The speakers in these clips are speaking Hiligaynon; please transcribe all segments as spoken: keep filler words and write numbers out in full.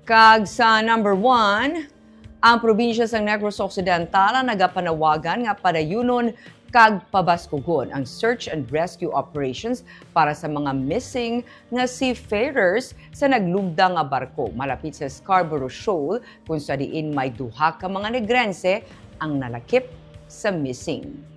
Kag sa number one, ang probinsya sang Negros Occidental ang nagapanawagan nga padayunon kag pabaskugon ang search and rescue operations para sa mga missing nga seafarers sa naglugda nga barko malapit sa Scarborough Shoal, kung sa diin may duha ka mga Negrense ang nalakip sa missing.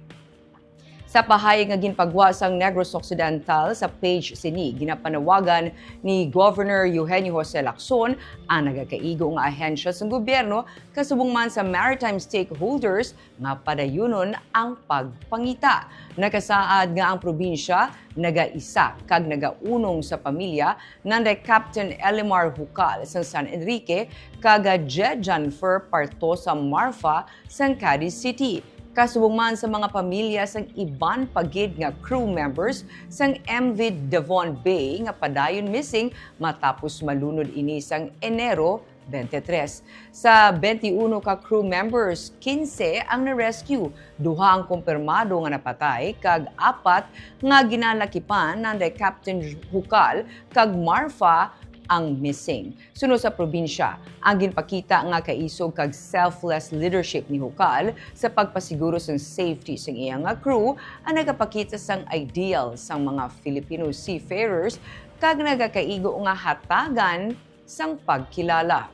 Sa pahayag nga ginpagwa sang Negros Occidental sa page sini, ginapanawagan ni Governor Eugenio Jose Lacson ang nagakaigo nga ahensya sang gobyerno kasubong man sa maritime stakeholders nga padayunon ang pagpangita. Nakasaad nga ang probinsya nagaisa kag nagaunong sa pamilya nanday Captain Elimar Hucal sang San Enrique kag Jed Janfer Parto sa Marfa sang Cadiz City. Kasubong man sa mga pamilya sang iban pa gid nga crew members sang M V Devon Bay nga padayon missing matapos malunod ini sang Enero twenty-three. Sa twenty-one ka crew members, quince ang na-rescue, duha ang kumpirmado nga napatay, kag apat nga ginalakipan nanday Captain Hucal kag Marfa ang missing. Suno sa probinsya, ang ginpakita nga kaisog kag selfless leadership ni Hucal sa pagpasiguro sang safety sang iya nga crew ang nagapakita sang ideal sang mga Filipino seafarers kag nagakaigo nga hatagan sang pagkilala.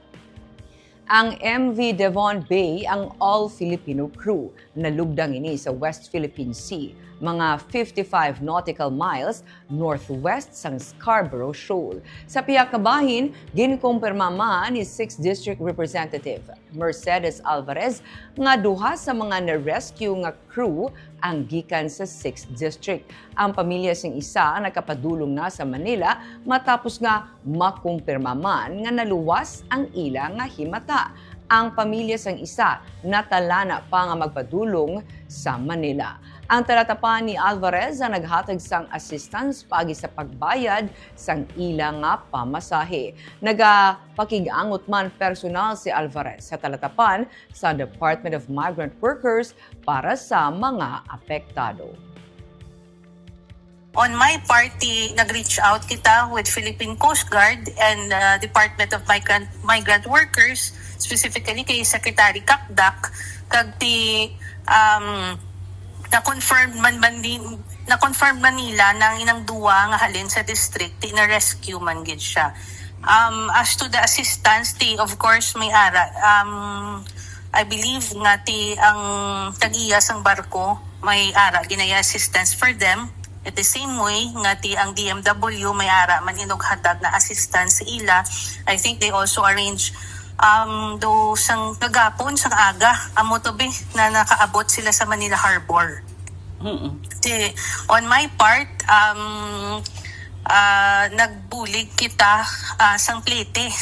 Ang M V Devon Bay ang all-Filipino crew. Nalugdang ini sa West Philippine Sea, mga fifty-five nautical miles northwest sang Scarborough Shoal. Sa pihak nga bahin, ginkumpirma man ni Sixth District Representative Mercedes Alvarez nga duha sa mga na-rescue nga crew ang gikan sa Sixth District. Ang pamilya sing isa nakapadulong na sa Manila matapos nga makumpirma man nga naluwas ang ila nga himata. Ang pamilya sang isa natalana pa nga magpadulong sa Manila. Ang talatapan ni Alvarez ang naghatag sang assistance paagi sa pagbayad sang ila nga pamasahe. Nagapakig-angot man personal si Alvarez sa talatapan sa Department of Migrant Workers para sa mga apektado. On my part, ti, nag-reach out kita with Philippine Coast Guard and, uh, Department of Migrant, Migrant Workers, specifically kay Secretary Cacdac, kag ti, um, na-confirm man, man ni-, na-confirm man nila nang inang duwa nga halin sa district, ti na-rescue man gid siya. Um, as to the assistance, ti, of course, may ara. Um, I believe nga ti ang tag-iya sang barko may ara ginaya assistance for them. At the same way nga ti ang D M W may ara man inughatag na assistance sa ila. I think they also arrange, um, do sang kagapon, sang aga, amo to be, na nakaabot sila sa Manila Harbor. Mm-mm. Ti, on my part, um, ah, nagbulig kita, ah, sang plete.